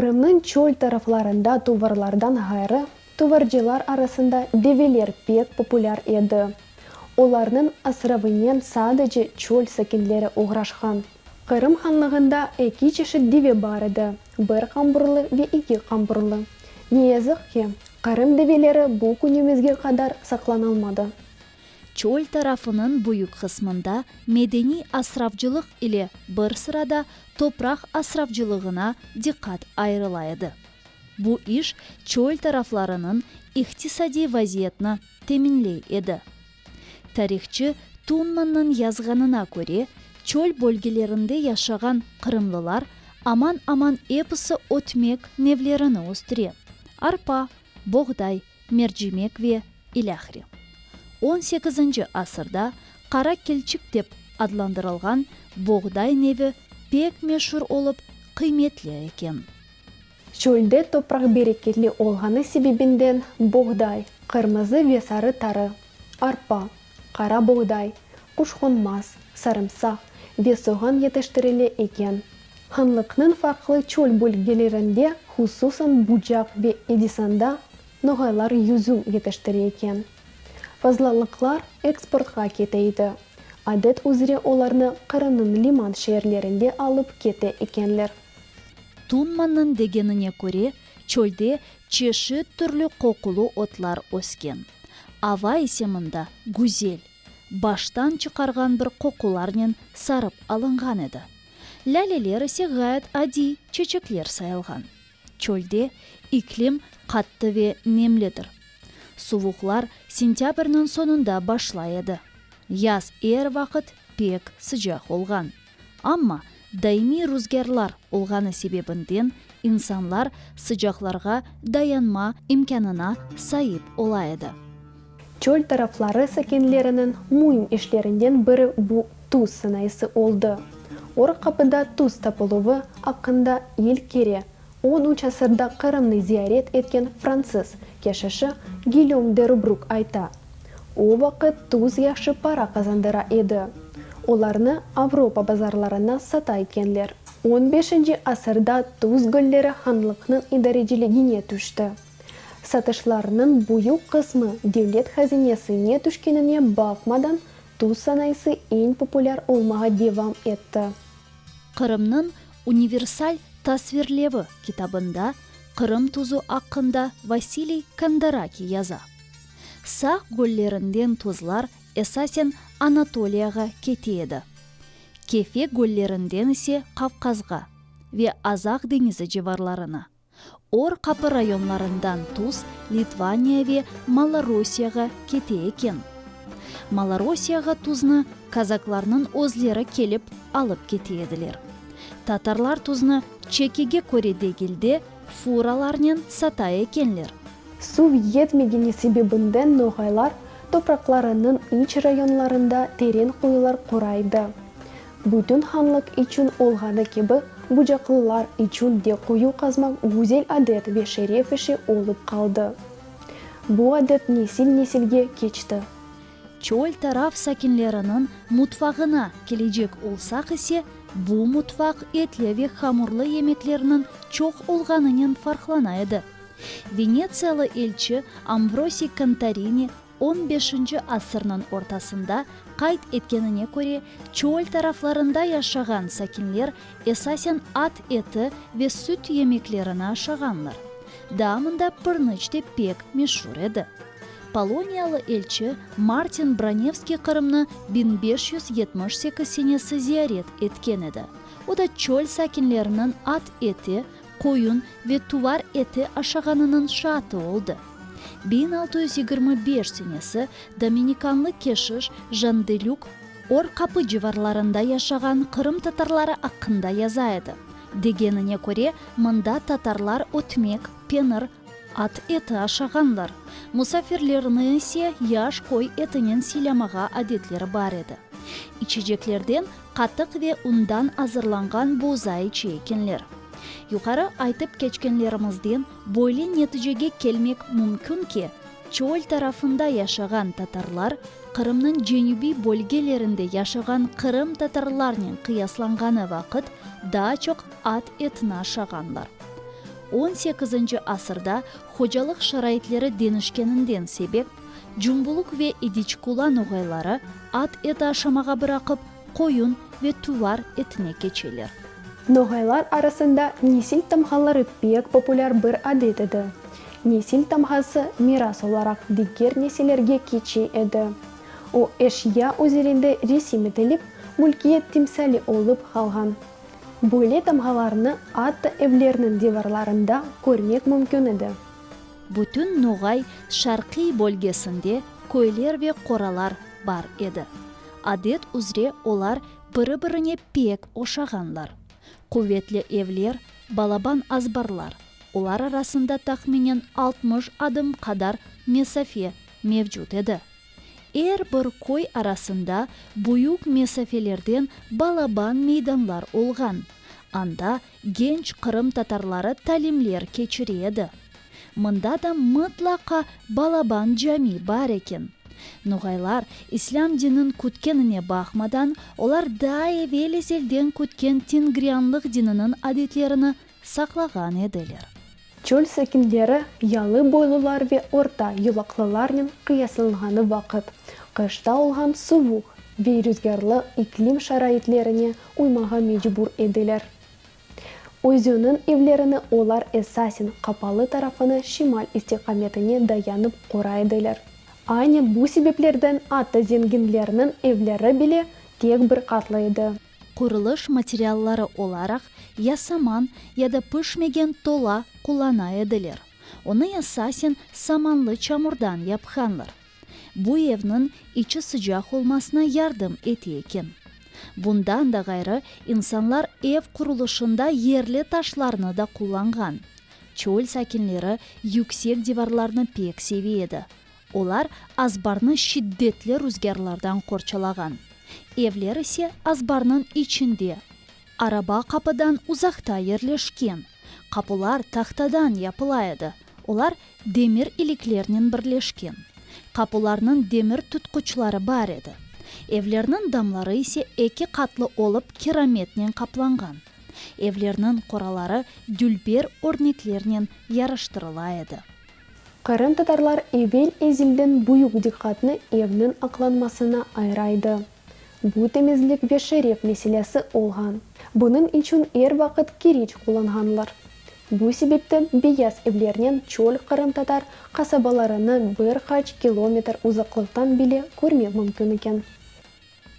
Qırımnıñ çöl taraflarında tuvarlardan ğayrı, tuvarcılar arasında develer pek populâr edi. Olarnıñ asravınen sadece çöl sakinleri oğraşqan. Qırım hanlığında eki çeşit deve bar edi, bir qamburlı ve eki qamburlı. Ne yazıq ki, Qırım develeri bu künümizge qadar saqlanılmadı. Çöl tarafınıñ büyük qısmında medeniy asravcılıq ile bir sırada topraq asravcılığına diqqat ayırıla edi. Bu iş çöl taraflarınıñ iqtisadiy vaziyetini teminley edi. Tarihçı Tunmannıñ yazğanına köre, çöl bölgelerinde yaşağan qırımlılar aman-aman episi ötmek nevlerini östüre, arpa, boğday, mercimek ve ilâhre. On sekizinci asırda qara kelçik dep adlandırılğan boğday nevi pek meşur olıp, qıymetli eken. Çölde topraq bereketli olğanı sebebinden boğday, qırmızı ve sarı tarı, arpa, qara boğday, quşqonmaz, sarımsaq ve soğan yetiştirile eken. Hanlıqnıñ farqlı çöl bölgelerinde, hususan Bucaq ve Edisanda, noğaylar yüzüm yetiştire eken. Fazlalıqlar eksportqa kete edi. Adet üzre olarnı Qırımnıñ liman şeerlerinde alıp kete ekenler. Tunmannıñ degenine köre, çölde çeşit türlü qoqulı otlar ösken. Ava ise mında güzel, baştan çıqarğan bir qoqularnen sarıp alınğan edi. Lâleler ise ğayet adiy çeçekler sayılğan. Çölde iklim qattı ve nemlidir. Suvuqlar sentâbrniñ soñunda başlay edi. Yaz er vaqıt pek sıcaq olğan. Amma daimiy ruzgârlar olğanı sebebinden insanlar sıcaqlarğa dayanma imkânına saip ola edi. Çöl tarafları sakinleriniñ müim işlerinden biri bu tuz sanayısı oldı. Or Qapıda tuz tapıluvı aqqında ilk kere on üç asırda Qırımnı ziyaret etken fransız keşişi Gilyom de Rubruk ayta. O vaqıt tuz yahşı para qazandıra edi. Olarnı Avropa bazarlarına sata ekenler. On beşinci asırda tuz gölleri hanlıqnıñ idareciligine tüşti. Satışlarnıñ büyük qısmı devlet hazinesine tüşkenine baqmadan, tuz sanayısı eñ populâr olmağa devam etti. Qırımnıñ universal tasvirlevi kitabında Qırım tuzu aqqında Vasiliy Kandaraki yaza. Saq göllerinden tuzlar esasen Anatoliyağa kete edi, Kefe göllerinden ise Qavqazğa ve Azaq deñizi civarlarına. Or Qapı rayonlarından tuz Litvaniya ve Malorosiyağa kete eken. Malorosiyağa tuznı kazaklarnıñ özleri kelip alıp kete ediler. Tatarlar tuznı çekige köre degil de, furalarnen sata ekenler. Suv yetmegeni sebebinden noğaylar topraqlarınıñ iç rayonlarında teren quyular qura edi. Bütün hanlıq içün olğanı kibi, bucaqlılar içün de quyu qazmaq güzel adet ve şeref işi olıp qaldı. Bu adet nesil-nesilge keçti. Çöl taraf sakinleriniñ mutfağına kelecek olsaq ise, bu mutfaq etli ve hamurlı yemeklerniñ çoq olğanınen farqlana edi. Venetsiyalı elçi Amvrosiy Kontarini on beşinci asırnıñ ortasında qayd etkenine köre, çöl taraflarında yaşağan sakinler esasen at eti ve süt yemeklerini aşağanlar. Daa mında pırnıç de pek meşur edi. Poloniyalı elçi Martin Bronevskiy Qırımnı 1578 senesi ziyaret etken edi. O da çöl sakinleriniñ at eti, qoyun ve tuvar eti aşağanınıñ şaatı oldı. 1625 senesi dominikanlı keşiş Jan de Lük Or Qapı civarlarında yaşağan Qırım tatarları aqqında yaza edi. Degenine köre, mında tatarlar ötmek, penir, at eti aşağanlar, musafirlerni ise yaş qoy etinen sıylamağa adetleri bar edi. İçeceklerden qatıq ve undan azırlanğan boza içe ekenler. Yuqarı aytıp keçkenlerimizden böyle neticege kelmek mümkün ki, çöl tarafında yaşağan tatarlar Qırımnıñ cenübiy bölgelerinde yaşağan qırımtatarlarnen qıyaslanğanı vaqıt daa çoq at etini aşağanlar. On sekizinci asırda hocalıq şaraitleri deñişkeninden sebep, Cumbuluk ve İdiçkula noğayları at eti aşamağa bıraqıp, qoyun ve tuvar etine keçeler. Noğaylar arasında nesil tamğaları pek populâr bir adet edi. Nesil tamğası miras olaraq diger nesillerge keçe edi. O, eşya üzerinde resim etilip, mülkiyet timsali olıp qalğan. Böyle tamğalarnı atta evlerniñ divarlarında körmek mümkün edi. Bütün Noğay şarqiy bölgesinde köyler ve qoralar bar edi. Adet üzre olar biri-birine pek oşağanlar. Quvetli evler, balaban azbarlar, olar arasında tahminen 60 adım qadar mesafe mevcut edi. Er bir köy arasında büyük mesafelerden balaban meydanlar olğan, anda genç qırımtatarları talimler keçire edi. Mında da mıtlaqa balaban cami bar eken. Noğaylar islâm dinin kütkenine baqmadan, olar daa evel-ezelden kütken tengrianlıq dininiñ adetlerini saqlağan ediler. Çöl sakinleri yalı boylular ve orta yolaqlılarnen qıyaslanğanı vaqıt, qışta olğan suvuq ve rüzgârlı iklim şaraitlerine uymağa mecbur ediler. Özüniñ evlerini olar esasen qapalı tarafını şimal istiqametine dayanıp qura ediler. Aynen bu sebeplerden atta zenginlerniñ evleri bile tek bir qatlı edi. Qurulış materialları olaraq ya saman, ya da pişmegen tola qullana ediler. Onı esasen samanlı çamurdan yapqanlar. Bu evniñ içi sıcaq olmasına yardım ete eken. Bundan da ğayrı, insanlar ev qurulışında yerli taşlarnı da qullanğan. Çöl sakinleri yüksek divarlarnı pek seve edi. Olar azbarnı şiddetli ruzgârlardan qorçalağan. Evler ise azbarnıñ içinde, araba qapıdan uzaqta yerleşken. Qapular tahtadan yapıla edi, olar demir iliklernen birleşken. Qapularnıñ demir tutquçları bar edi. Evlerniñ damları ise eki qatlı olıp kirametnen qaplanğan. Evlerniñ qoraları dülber örneklernen yaraştırıla edi. Qırımtatarlar evel-ezelden büyük diqqatnı evniñ aqlanmasına ayıraydı. Bu temizlik ve şeref meselesi olğan. Bunıñ içün er vaqıt kireç qullanğanlar. Bu sebepten beyaz evlernen çöl qırımtatar qasabalarını bir qaç kilometr uzaqlıqtan bile körmek mümkün eken.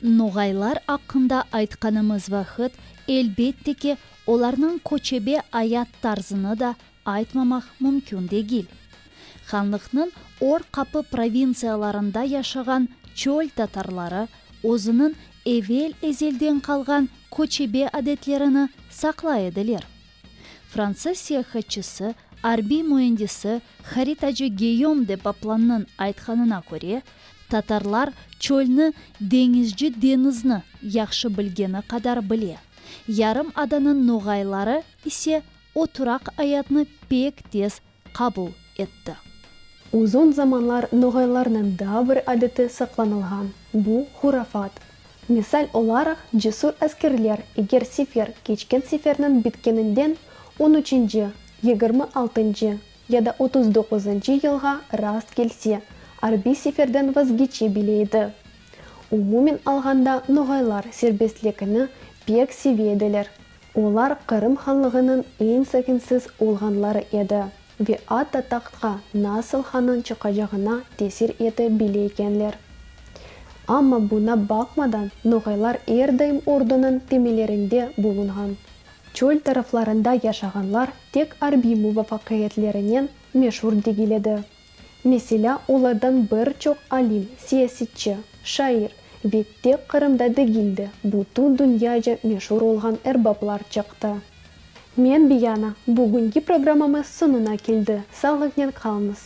Noğaylar aqqında aytqanımız vaqıt, elbette ki, olarnıñ köçebe ayat tarzını da aytmamaq mümkün degil. Hanlıqnıñ Or Qapı provintsiyalarında yaşağan çöl tatarları özüniñ evel-ezelden qalğan köçebe adetlerini saqlay ediler. Fransız seyahatçısı, arbiy müendisi, haritacı Geyom de Boplannıñ aytqanına köre, tatarlar çölni deñizci deñizni yahşı bilgeni qadar bile, yarım adanıñ noğayları ise oturaq ayatnı pek tez qabul etti. Uzun zamanlar noğaylarnıñ daa bir adeti saqlanılğan, bu hurafat. Misal olaraq, cesur askerler eger sefer keçken seferniñ bitkeninden on üçünci, 26-ncı ya da 39-ncı yılğa rast kelse, arbiy seferden vazgeçe bile edi. Umumen alğanda noğaylar serbestlikni pek seve ediler. Olar Qırım hanlığınıñ eñ sakinsiz olğanları edi ve atta tahtqa nasıl hannıñ çıqacağına tesir ete bile ekenler. Amma buña baqmadan noğaylar er daim ordunıñ temelerinde bulunğan. Çöl taraflarında yaşağanlar tek arbiy muvafaqiyetlerinen meşur degil edi. Meselâ, olardan bir çoq alim, siyasetçi, şair ve tek Qırımda degil de, bütün dünyaca meşur olğan erbaplar çıqtı. Men Biyana, bugünki programmamız soñuna keldi, sağlıqnen qalıñız.